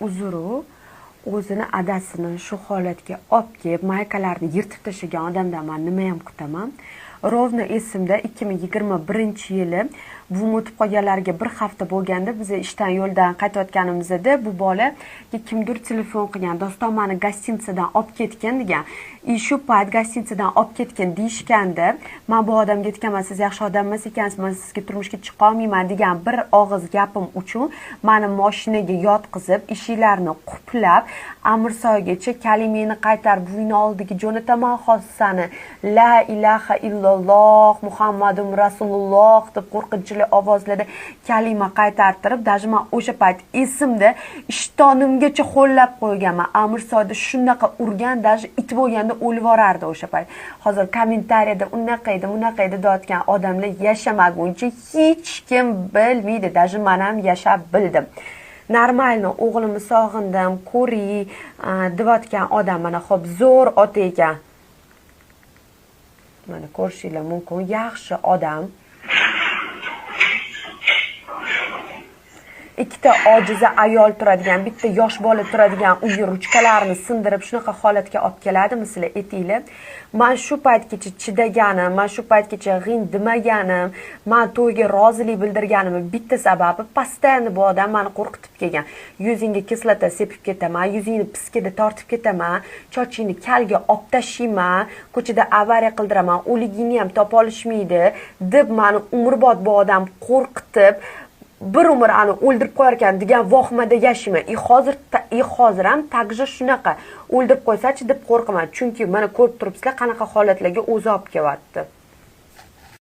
Uzru, o'zini adasini shu holatga olib kelib, maykalarni yirtib tashlagan odamdan man nima ham kutaman. Ровно esimda 2021-yili buvim o'tib qolganlariga bir hafta bo'lganda biz ishdan yo'ldan qaytayotganimizda bu bola kimdir telefon qilgan, Doston mani gostinitsadan olib ketgan degan. И shu payt gostinitsadan olib ketgan deyishganda men bu odamga aytganman, siz yaxshi odam emas ekansiz, men sizga turmushga chiqa olmayman degan bir og'iz gapim uchun meni mashinaga yotqizib, eshiklarni quplab, Amirsoygacha kalimani qaytar, buvingni oldiga jo'nataman hozir sani. La ilaha illalloh Muhammadur Rasululloh deb qo'rqinchli ovozlarda kalima qaytartirib, даже men o'sha payt esimda ishtonimgacha ho'llab qo'yganman. Amirsoyda shunaqa urgan, даже it bo'lganda o'lib yuborardi o'sha payt. Hozir kommentariyada unaqa edi, bunaqa edi deyotgan odamlar yashamaguncha hech kim bilmaydi, даже men ham yashab bildim. Normalni o'g'limni sog'indim, ko'ring deyotgan odam mana xo'p zo'r ota ekan. Mana ko'rishinglar mumkin, yaxshi odam. Ikkita ojiza ayol turadigan, bitta yosh bola turadigan uyi ruchkalarini sindirib shunaqa holatga olib keladimi sizlar aytinglar? Men shu paytgacha chidaganim, men shu paytgacha g'ing demaganim, men to'yga rozilik bildirganimni bitta sababi постоянно bu odam meni qo'rqitib kelgan. Yuzingga kislota sepib ketaman, yuzingni piskida tortib ketaman, chochingni kalga olib tashlayman, ko'chada avariya qildiraman, o'ligingni ham topa olishmaydi deb meni umrbod bu odam qo'rqitib bir umr ani o'ldirib qo'yar ekan degan vohmada yashayman. Hozir ham takja shunaqa o'ldirib qo'ysachi deb qo'rqaman. Chunki mana ko'rib turibsizlar qanaqa holatlarga o'zi olib kelyapti.